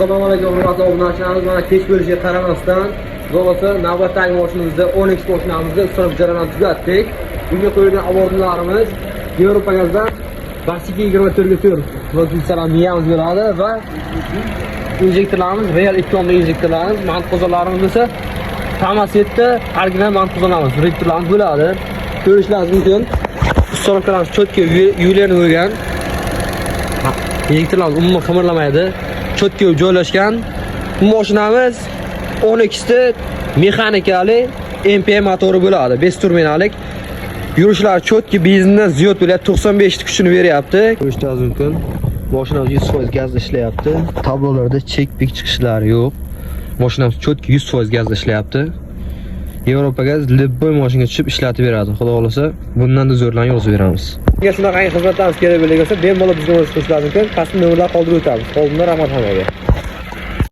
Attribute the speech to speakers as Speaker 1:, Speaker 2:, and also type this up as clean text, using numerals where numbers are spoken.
Speaker 1: Assalomu alaykum, hurmatli obunachilarimiz. Mana, kech bo'lishiga qaramasdan, xudo xohlasa, navbatdagi mashinamizda, 12 mashinamizda установка jarayonini tugatdik. Bunga qo'yilgan оборудование larimiz Yevropa gazdan Basiki 24 ga 4 miyamiz bo'ladi va injektorlarimiz Real 2 omli injektorlarimiz, mant qozonlarimiz esa Tamas 7 original mant qozonlarimiz, reduktorlarimiz bo'ladi. Ko'rishlaringiz mumkin. Установка larimiz чётко ювелирный bo'lgan. Injektorlarimiz umuman qimirlamaydi. Чётко joylashgan. Bu mashinamiz 12 ta mexanikali MPI motori bo'ladi, 5 turbinalik. Yurishlari чётко, benzindan ziyod bo'lyapti, 95 ta kuchini beryapti. Ko'rishingiz mumkin. Mashinamiz 100% gazda ishlayapti. Tablolarda chek-pik chiqishlari yo'q. Mashinamiz чётко 100% gazda ishlayapti. Yevropa gaz любой mashinaga tushib ishlatib beradi. Xudo xohlasa, bundan-da zo'rlarni yozib beramiz. Sizga shunaqangi xizmatlarimiz kerak bo'lgan bo'lsa, bemalol bizga murojaat qilishingiz mumkin. Pastda nomerlar qoldirib o'tamiz. Oldindan rahmat hammaga.